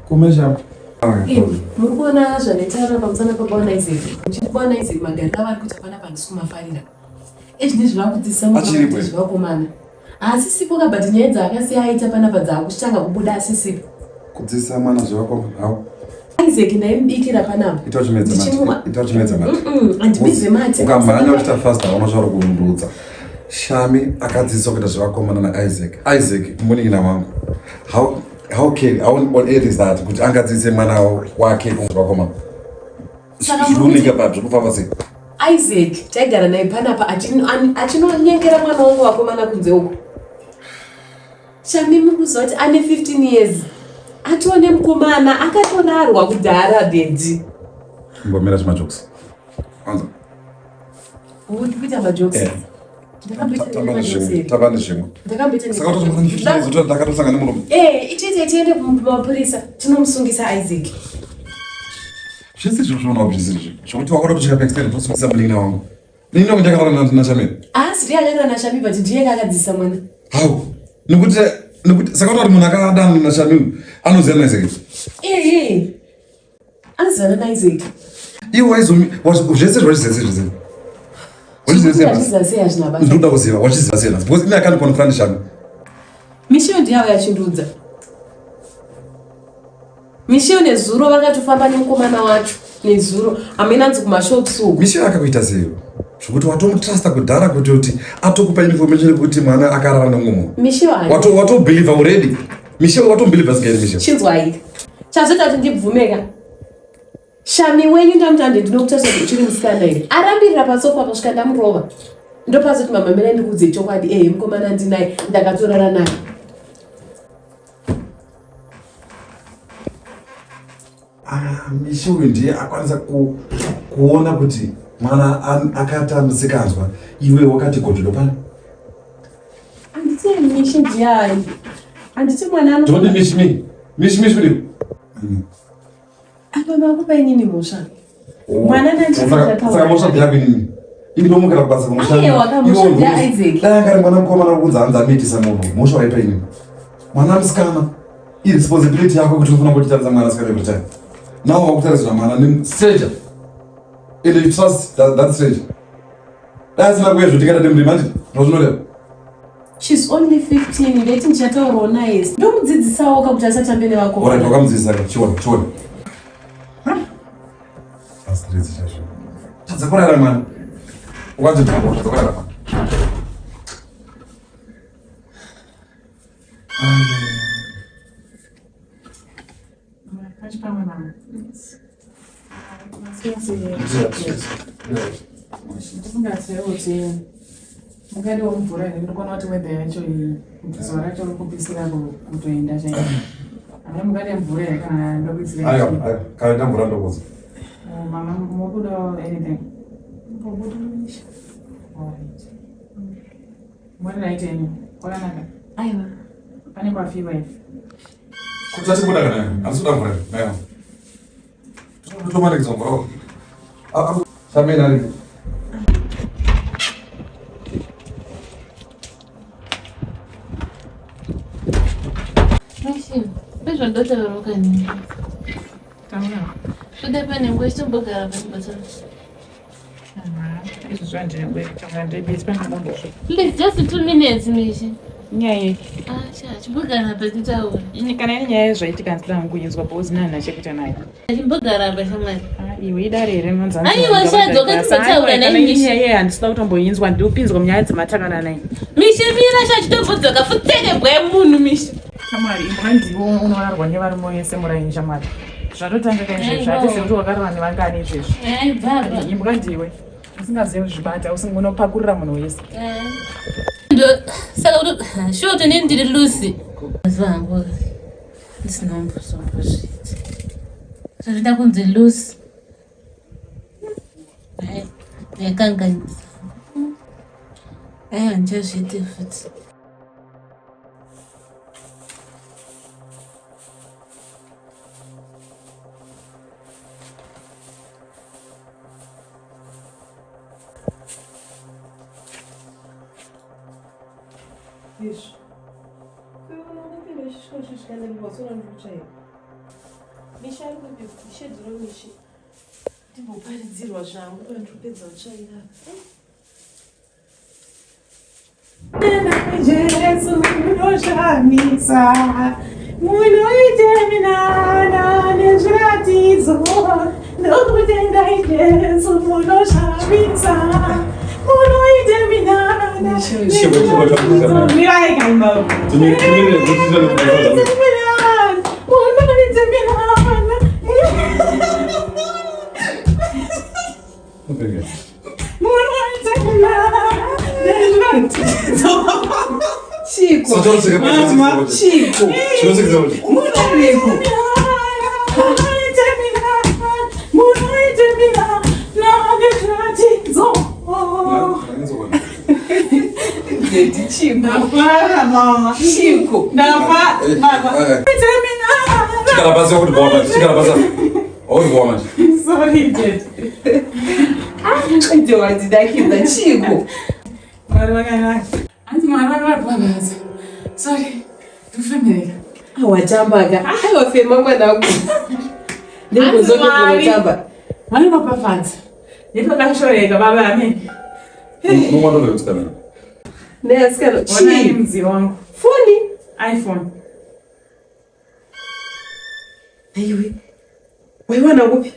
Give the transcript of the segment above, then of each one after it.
Kumesha. Muri kuona zvanetaura pamusana pabwana Isaac. Muchiti bwana Isaac magariro avari kuita panapa handisi kumafarira. Ezvinezvi vakudzidzisa Achiripo here? zvevakomana. Haasisipo ka but nyaya dzaakasiya aita panapa dzaakutanga kubuda asisipo. Kudzidzisa mwana zvevakomana. Hau. Isaac ndaimubikira panapa. Ita uchimedza mate. Ndichimwa. Ita uchimedza mate. Handibidze mate. Ukamhanya uchiita fast hauna zvauri kundudza. Shami akadzidziswa kuita zvevakomana naIsaac. Isaac munin'ina wangu. How can how on earth is that kuti angadzidzise mwana wake zvevakomana? Saka muri Zvinooneka papi zvinofamba sei? Isaac taigara naye panapa achinonyengera mwana wangu vakomana kunze uko. Shami muri kuziva kuti ane 15 years atone mukomana akatorarwa kudhara bhedhi. Mbomira zvimajokes. Anza. Uri kuita majokes. Eh. Ndakamboita Tamba majokes nezvimwe. here? Tamba nezvimwe. Ndakamboita Saka utozomwana 15 years utori ndakatosangana nemurume. Eh, ichiita tiende kumapurisa tinomusungisa Isaac. Zvese izvo zvinoona kuti zvisiri izvo. Zvokuti wakuda kusvika paextend tosungisa munin'ina wangu. Munin'ina wangu ndiakarara naShamiri. Haasi ndiye akarara naShami but ndiye akadzidzisa mwana. How? Nekuti nekuti saka kuti munhu akadana naShamiri anoziva naIsaac. Eh, anozivana naIsaac. Iwe waizomi zvese zvachiziva sei zvese. Wachiziva sei? Wachiziva sei hazvina basa. Ndinoda kuziva wachiziva sei nhasi because ini akandikonfront Shami. Michelle ndiye auya achindiudza. Michelle nezuro vakatofamba nemukomana wacho nezuro hameno anzi kumashops uko. Michelle akakuita sei? Zvekuti watomutrusta kudhara kuti kuti atokupa information yekuti mwana akarara nemumwe munhu. Michelle hayi. Wato watobelieve already. Michelle watobelieve asikaeri Michelle. Chinzwai. Chazoita kuti ndibvumeka. Shami wenyu ndamuti hande ndinokutarisa kuti uchiri musikana here. Arambirira pasofa kusvika ndamurova. Ndopazoti mama mirai ndikuudze chokwadi ehe mukomana ndinaye ndakatorara naye. Ah, Michelle uyu ndiye akwanisa kuona kuti mwana akaita musikanzwa iwe wakati gododo pano. Handiti Michelle ndiye handiti mwana ano Don't miss me. Miss me kudii? Apa makupa inini mhosva. Mwana Saka mhosva ndeyako inini. Ini ndomukira kubasa kunoshanda. Aiwa, ka mhosva ndeya Isaac. Dai anga ari mwana mukomana uri kunzi hanzi anoitisa munhu. Mhosva waipa inini. Mwana musikana iresponsibility yako kuti unofanira kutitarisa mwana sikana every time. Now wakutarisira mwana ne stranger. And you trust that stranger. Dai asina kuuya zvotikata nemurima handiti? Ndozvinoreva. She's only 15 ndeti ndichataurawo naye. Ndomudzidzisawo ka kuti asatambe nevakomana. Alright, wakamudzidzisa ka chiona, chiona. Asiridzi chaizvo. Tadza kurara mwana. Ukanzi tadza kurara mwana. Mukadiwa mvura here ndikuona kuti weather yacho iyi zuva racho riri kupisira kutoenda chaiko. Hamuna mukade mvura here kana ndokuisira? Aiwa, aiwa, kana ndamvura ndokuza. Oh, mama mukuda anything? Alright. Muri right henyu? Kwakanaka? Aiwa. Pane kwafiwa here? Kuti atibuda kana handisi kuda mvura aiwa. Tomanikidza mvura. Shameni aripo. Mishi, nezvandotaura kani. Taura. Kuda pane nguva ichitombogara pano Izvozvo handina nguva yekutaura ndiri pandakambofe. Please, just 2 minutes, Mishi. Nyaya yei? Ah, sha, chimbogara apa titaure. Ini kana ine nyaya yezvaitika handina hangu kuinzwa because ini handina chekuita nayo. Chimbogara apa shamwari. Ah, iwe idare here rinonzi Aiwa, sha, dzoka timbotaura naye, Mishi. Nyaya yeye handisida kutomboinzwa ndiri kupinzwa munyaya dzematakana naye. Mishi, mira sha, chitombodzoka futseke bwa yemunhu, Mishi. Shamwari, imbwa ndiwe unorarwa nevarume vese muraini shamwari. Zvatotanga ka izvezvi, hatisi kuti wakarara nevangani izvezvi. Eh, baba. Imbwa ndiwe. Usingazivi kuzvibata, unopakurira munhu wese. Eh. Ndo saka kuti sure kuti inini ndiri Lucy. Mazuva angu ndisina kumbozombozviita. Zvinoda kunzi Lucy. Hai, ndaikanganisa. Aiwa ndichazviite futi. Izvi. Kusvika ndambosona ndikutsvaira. Misha ari kupi? Shedhiro Mishi. Ndimboparidzirwa zvangu kana ndikupedza kutsvaira. Jesu munoshamisa munoite minana nezviratidzo ndokutendai Jesu munoshamisa munoite minana nezviratidzo mirai kaimba munoite minana munoite minana Chiko. Chiko. Munoreko. Chiko. Chikara pasi wakuti bwa manje. Chikara pasi. Wakuti bwa manje. Sorry, Dad. Ende wandidakidza chiko. Mwari vakanaka. Hanzi Mwari vakaropafadza. Sorry, ndikufemereka. Watambaka. Aiwa fema mwanangu. Ndikuzototamba. Mwari ropafadza. Ndipakashoreka baba amen. Unomwa ndo kusikana. Neasikana. Onai Chii? mudziyo wangu. Foni. iPhone. Aiwe. Waiwana kupi?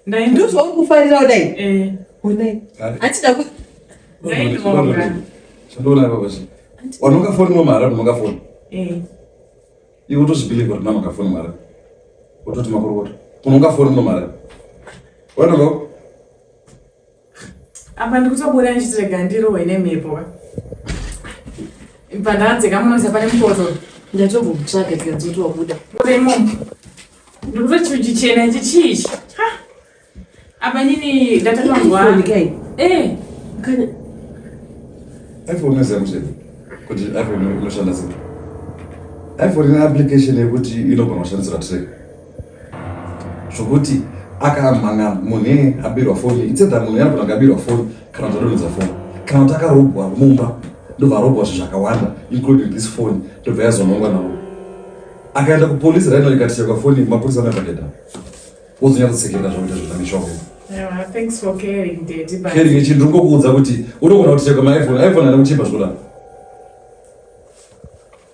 Ndaindu. Ndozvauri kufarira kudai. Eh. Onai. Hatida ku Ndainonga. Chandoona baba chi. Wanonga foni mwa mara unonga foni. Eh. Iwe utozvibelieve kuti namanga foni mara. Utoti makorokota. Unonga foni mwa mara. Wanonga Apa ndikutobuda ndichiti rega ndirohwe nemhepo. Pandanzeka munoziva pane mukoto. ndatombomutsvaga tikanzoti wabuda. Uri imomo. Ndikutoti chichena ichi chii ichi? Ha. Apa nini ndatatangwa. iPhone kai. Eh. Kana iPhone unoziva mushe kuti iPhone inoshanda sei. iPhone ine application yekuti inogona kushandisira track. Zvokuti akamhanga munhu abirwa foni, it's either munhu anogona akabirwa foni kana kuti adonhedza foni. Kana kuti akarobwa mumba, ndobva arobwa zvinhu zvakawanda including this phone, ndobva yazonongwa navo. Akaenda kupolisi right now ikatichekwa foni, mapurisa anoenda wozonyatsosekerera zvakuita zvona mishonga. Yeah, thanks for caring, Daddy. But Caring ichi ndiri kungokuudza kuti unogona kutichekwa maiphone, iPhone haina kuchipa zvodaro.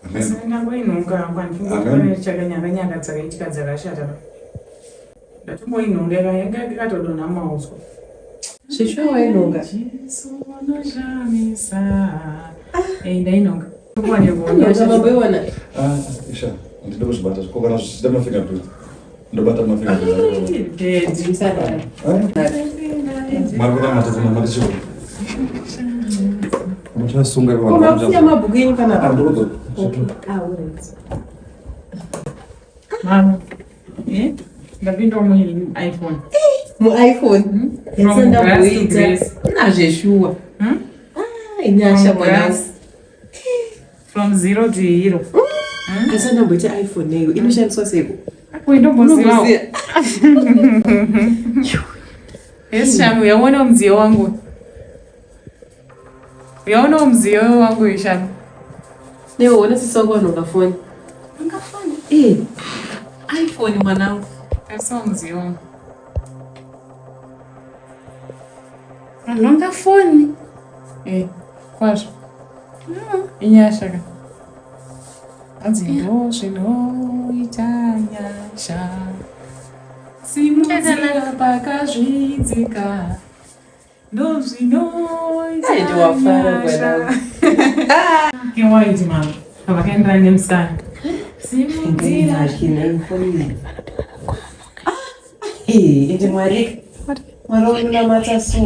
Amen. Asi ndangoinhonga hangu handifungi kuti Amen. pane chakanyanganyanga dzakaitika dzakashata. Ndatomboinhonga yanga yakatodonha mauswa. Zveshuwa wainonga. Jesu unoshamisa. Eh, ndainhonga. Nonga mamboiwana. Ah, isha, ndinoda kuzvibata ko kana zvichida mafingerprint. Ndobata mafingerprint. Daddy. Musadaro. Mari kuda matatu namati chiko. Muchasunga ivo Ko makusiya mabhuku enyu panapa? Ah, ndikudzo. Ah, alright. Mama. Eh? Ndapinda mu iPhone. MuiPhone. From grass to Yasandamboita. grace. Nazveshuwa. Hmm? Ah, inyasha From mwanangu. grass. From zero to hero. Asi andamboita iPhone neyo inoshandiswa seiko? Uindombozivawo. Unomboziva? Yes, Shami, uyaona mudziyo wangu. Uyaona mudziyo wangu Shami. Newe uona sisi wako vanonga foni. Angafoni. Eh. iPhone mwanangu. Tarisa mudziyo wangu. Vanhonga foni. Eh, kwazvo. Inyasha ka. Hanzi ndo zvinoita nyasha. Simudzira pakazvidzika. Ndo zvinoita Ai, ndiwafara nyasha. mwanangu. Kewaiti mama. Vakaenderana nemusana. Simudzira. Eh, ende Mwari. Mwari wanonamata so.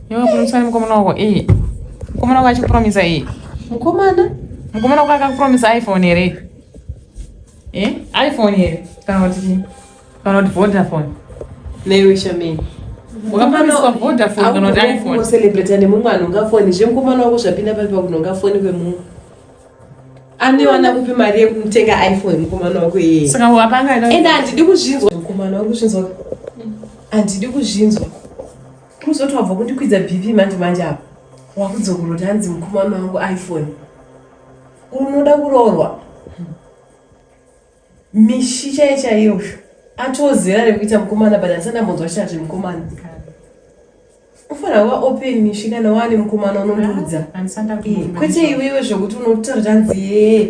Iwe kupromisa nemukomana wako eh. Mukomana wako achikupromisa eh. Mukomana? Mukomana wako akakupromisa iPhone here? Eh? iPhone here? Kana kuti chii? Kana kuti Vodafone. Newe Shameni. Wakapromiswa Vodafone kana kuti iPhone. Celebrate nemumwe anonga foni. Zvemukomana wako zvapinda papi pakunonga foni kwemunhu. Anewana kupi mari yekutenga iPhone mukomana wako iyeye. Saka wapanga ida. Ende handidi kuzvinzwa. Mukomana wako kuzvinzwa. Handidi kuzvinzwa. Kuzoti wabva kundikwidza BP manje manje apa. Wakudzokorora kuti hanzi mukomana wangu iPhone. Unoda kuroorwa? Mishi chaiyo chaiyo atozera rekuita mukomana but handisati ndambonzwa chati mukomana. Ufanira kuva open Mishi kana waane mukomana unondiudza. Eh, kwete iwewe zvekuti unotaura kuti hanzi yee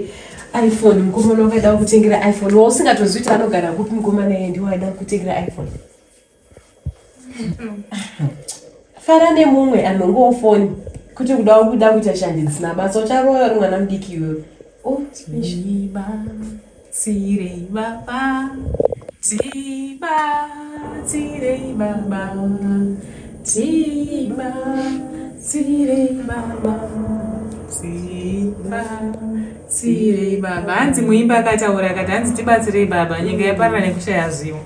iPhone mukomana wakaida kutengera iPhone wausingatozivi kuti anogara kupi mukomana iye ndiwo aida kutengera iPhone. Fara nemumwe anongowo foni kwete kuda kuda kuita shanje dzisina basa ucharoya uri mwana mudiki iwewe. Oh, Mishi. Tibatsirei baba, tibatsirei baba, tibatsirei baba, tibatsirei baba. Hanzi muimba akataura akati hanzi tibatsirei baba, nyika yaparara nekushaya zivo.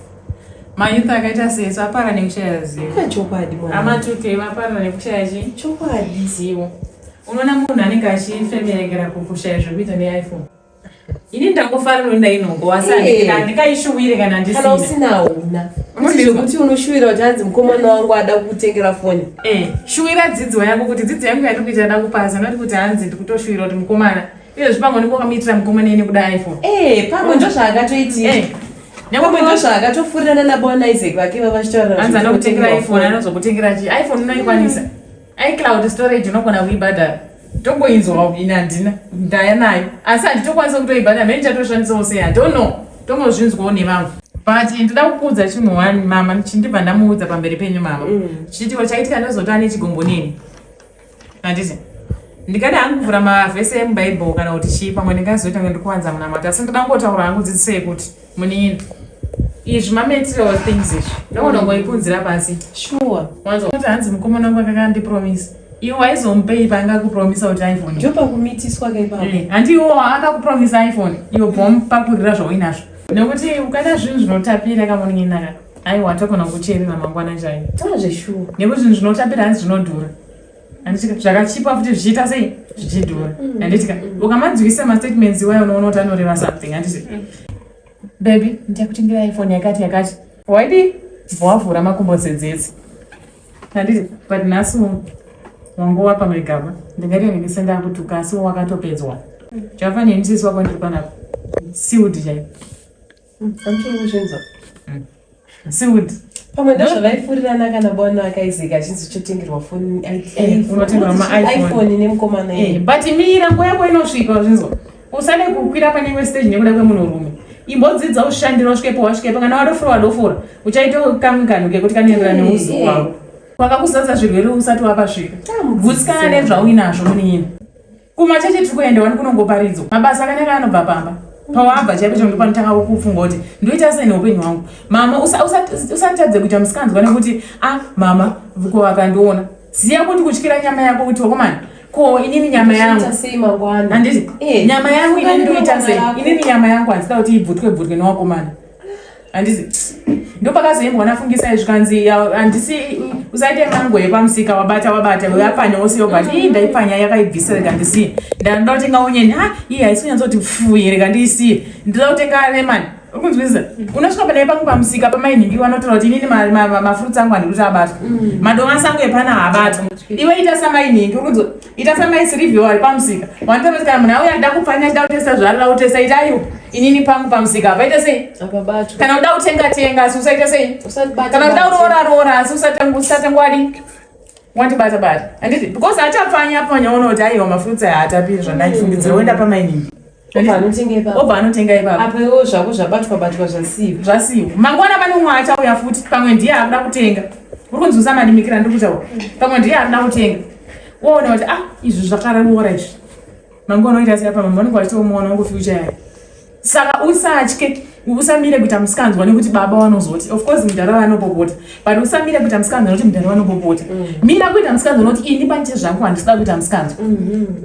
Mayouth akaita sesu aparara nekushaya zivo. Chokwadi mwana. Amatuke vaparara nekushaya chii? Chokwadi. Zivo. Unoona munhu anenge achifemerekera kushaya zvekuita neiPhone. Ini ndangofara nokuti ndainongo asi Eh. handingaishuwire kana Kana ndisina. usina hauna. Unondizwa? Zvekuti unoshuwira kuti hanzi mukomana wangu ada kutengera foni. Eh, shuwira dzidzo yako kuti dzidzo yangu yandiri kuita da kupasa not kuti hanzi ndikutoshuwira kuti mukomana. Izvezvi pamwe unenge wakamuitira mukomana ine kuda iPhone. Eh, pamwe ndozvaakatoitika. Eh. Pamwe ndozvaakatofurirana nabwana Isaac vake vavachitaura. Hanzi anokutengera iPhone anozokutengera chii? iPhone unoikwanisa. iCloud storage unogona kuibhadhara. Tongoinzwawo ini handina ndaya nayo asi handitokwanisa kutoibhadhara mene ndichatoshandisawo sei I don't know tongozvinzwawo nevamwe but ndoda kukuudza chinhu one mama chindibva ndamuudza pamberi penyu mama chiitiko chaitika ndozoti ane chigombo neni handiti ndikada hangu kuvhura mavhesi emubhaibheri kana kuti chii pamwe ndingazoita kunge ndikuwanza munamato asi ndoda kungotaura hangu dzidziso yekuti munini izvi mamaterial things izvi ndogona kungoipunzira pasi Sure. Wanzwa kuti hanzi mukomana wangu akakandipromisa iwe waizomupei paangakupromisa kuti iPhone Ndopakumitiswa kaipapo. Eh, handi iwo akakupromisa iPhone iwe bvomupakurira zvauinazvo nekuti ukada zvinhu zvinotapira kamunin'ina aiwa togona kucherera mangwana chaiyo Taura zveshuwa. nekuti zvinhu zvinotapira hanzi zvinodhura handitika zvakachipa futi zvichiita sei zvichidhura handitika ukamadzwisa mastatements iwayo unoona kuti anoreva something handiti baby ndichakutengera iPhone yakati yakati waidi bva wavhura makumbo dzedzedzi handiti but nhasi wangova pamwe gaba ndingati ndinise ndakutuka asi wakatopedzwa chavafanira nisisi wako ndiri panapa sealed chaiyo Andiri kuzvinzwa. sealed Pamwe ndozvavaifurirana kana bwana akaIsaac achinzi chotengerwa foni Eh, unotengerwa ma-iPhone. iPhone nemukomana Eh, iye. but mira nguva yako inosvika zvinzwa usade kukwira pane imwe stage nekuda kwemunhurume imbodzidza ushandira usvikepo wasvikepo kana wadofura wadofura uchaita kamwe kanhu kekuti kanoenderana Eh, neuzuva eh. wako wakakuzadza zvirwere usati wapasvika Tamudzidzisa. gutsikana nezvauinazvo munin'ina kumachechi tiri kuenda wani kunongoparidzwa mabasa akanaka anobva pamba pawabva chaipo chaipo panotanga kufunga kuti ndoita sei neupenyu hwangu mama usatadze kuita musikanzwa nekuti a mama ko vakandiona ziya kuti kutyira nyama yako kuti wakomana ko inini nyama yangu Uchaita sei mangwana? handiti Eh, nyama yangu inini ndoita sei ramangwana rako. inini nyama yangu handisida kuti ibvutwe bvutwe newakomana handisi ndopakazoimbwa nafungisa zvikanzi handisi usaite mango yepamusika wabata wabata wapfanya wosiyo but ii ndaipfanya yakaibvisa rega ndisiye ndandoda kutenga onion ha ii haisi kunyatsoti pfuye rega ndiisiye ndoda kutenga lemon uri kunzwisisa unosvika pane pangu pamusika pamainhingi vanotaura kuti inini mafruits angu handiri kuti abatwa madomasi angu epana haabatwa iwe ita samainhingi uri kunzwa ita samai sirivhiwo ari pamusika wanotaura kuti kana munhu auya achida kupfanya achida kutesta zvaarida kutesta itaiwo inini pangu pamusika apaita sei Apabatwa. kana uda kutenga tenga asi usaita sei Usatibata kana uda bata. kuroora roora asi usatangwadi wandibata bata handiti because achapfanya pfanya ona kuti aiwa mafruits aya haatapiri zvandaifungidzira woenda pamainhingi Obva anotenga ipapo. obva anotenga ipapo Apa iwo zvako zvabatwa batwa zvasiyiwa. zvasiyiwa mangwana pane umwe achauya futi pamwe ndiye akuda kutenga uri kunzwisa madimikira ndiri kutaura pamwe ndiye akuda kutenga woona kuti ah izvi zvakaroora izvi mangwana oita sei apa mama vanenge vachitomuona wangu future yake saka usatye usamire kuita musikanzwa nekuti baba vanozoti of course mudhara vanopopota but usamire kuita musikanzwa nekuti mudhara vanopopota mira kuita musikanzwa nekuti ini pane zvangu handisida kuita musikanzwa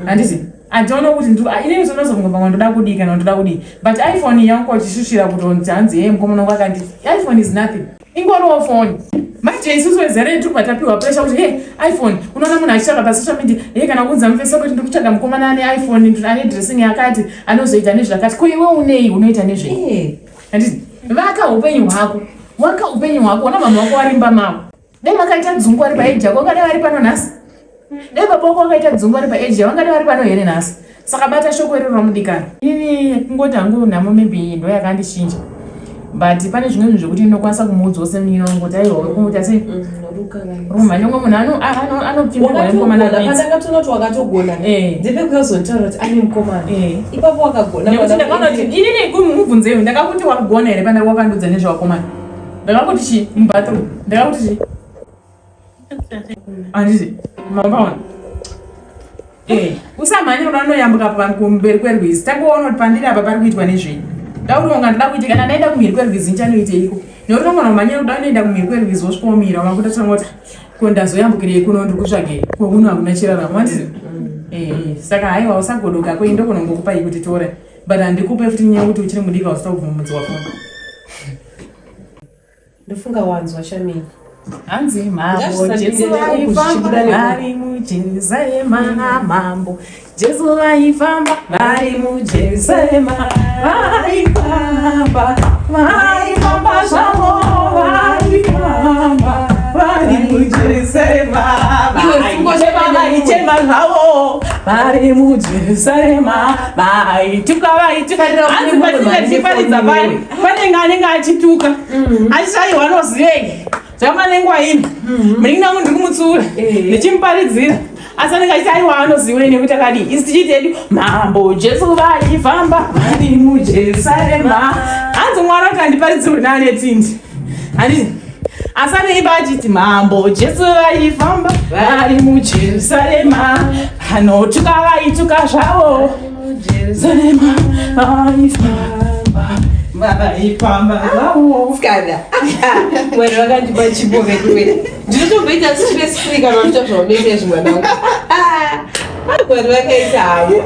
handiti handiona kuti inini zvinozofunga pamwe ndoda kudii kana ndoda kudii but iPhone yangu uchishushira kutonzi hanzi yeye mukomana wangu akandi iPhone is nothing ingoriwo foni manje isusu vezera redu patapiwa pressure kuti hey iPhone unoona munhu achitsvaga pasocial media hey kana kuudza mufesi wako kuti ndiri kutsvaga mukomana ane iPhone ane dressing yakati anozoita nezvakati ko iwe unei unoita nezvei Eh. handiti vaka upenyu hwako waka upenyu hwako ona mama wako warimba mavo dai vakaita dzungu vari paeji yako vangadai vari pano nhasi Dai baba wako wakaita dzungu vari paage yavangade vari pano here nhasi? Saka bata shoko iroro ramudikana. Ini kungoti hangu nhamo maybe ndo yakandichinja. But pane zvimwe zvinhu zvekuti ndinokwanisa kumuudzawo semunin'ina wangu kuti aiwa uri kumuita sei? Rumhanya umwe munhu anopfimbirwa nemukomana Wakatogona, pandakatoona kuti wakatogona. Eh. Ndipe kuyozonitaura kuti ane mukomana. Eh. Ipapo wakagona. Nekuti ndakaona kuti inini kumubvunzeyo ndakakuti wakugona here pana wakandiudza nezvevakomana. Ndakakuti chii mubathroom. Ndakakuti chii? Handiti mapaona. Eh, usamhanye kuda unoyambuka kumberi kwerwizi. Tangoona kuti pandiri apa pari kuitwa nezvei. Ndakuti unga ndoda kuita kana ndaenda kumhiri kwerwizi ndichanoiteiko. Nekuti unogona kumhanyira kuda unoenda kumhiri kwerwizi wosvika womira wakuda tanga kuti ko ndazoyambukirei kuno ndiri kutsvagei. Ko kuno hakuna chiraramo handiti? Eh, saka haiwa usagodoka ko indogona kungokupai kuti tora. But handikupe futi nyaya yekuti uchiri mudiki hausita kubvumudzwa foni. Ndofunga wanzwa Shamini. Hanzi mambo Jesu vaifamba vari muJerusarema mambo Jesu vaifamba vari muJerusarema vaifamba vaifamba zvavo vaifamba vari muJerusarema vaichema zvavo vari muJerusarema vaituka vaituka hanzi patinenge tichiparidza paya panenge anenge achituka mm. achiti aiwa anozivei zvakafana nenguva ino mm-hmm. munin'ina wangu ndiri kumutsiura eh. ndichimuparidzira asi anenge achiti aiwa anoziwei nekuti akadii isi tichiiti hedu mambo jesu vaifamba vari mujerusarema hanzi mwana kuti andiparidzirwe naane tindi handiti asi anoimba achiti mambo jesu vaifamba vari mujerusarema vanotuka vaituka zvavo jerusarema vaifamba vaifamba zvavo Skada. Mwari vakandipa chipo veduwe. Ndinotomboita stress free kana uchiita zvaunoita izvi mwanangu. Ah, Mwari vakaita havo.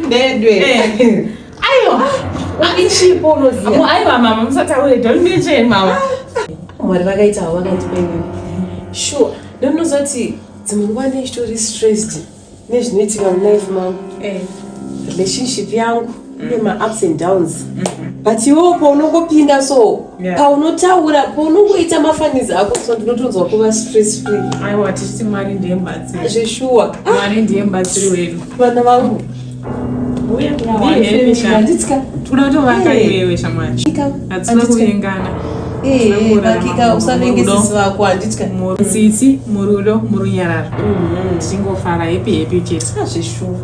Ndedwe. Eh. Aiwa. Ichipo unoziva. Aiwa mama musataure don't mention mama. Mwari vakaita havo vakandipa inini. Sure. Ndinozoti dzimwe nguva ndichitori stressed nezvinoitika mulife mangu. Eh. Relationship yangu ine ma-ups and downs. But iwewo paunongopinda so paunotaura paunongoita mafanizi ako so ndinotonzwa kuva stress free. Aiwa tichiti Mwari ndiye mubatsiri. Zveshuwa. Mwari ndiye mubatsiri wedu. Vana vangu. Handitya. Toda kutovaka iwewe shamwari. Hatina kuvengana. Eh, vakika usavenge sisi vako handitya. Mutsitsi, murudo, murunyararo. Tichingofara happy happy chete. Zveshuwa.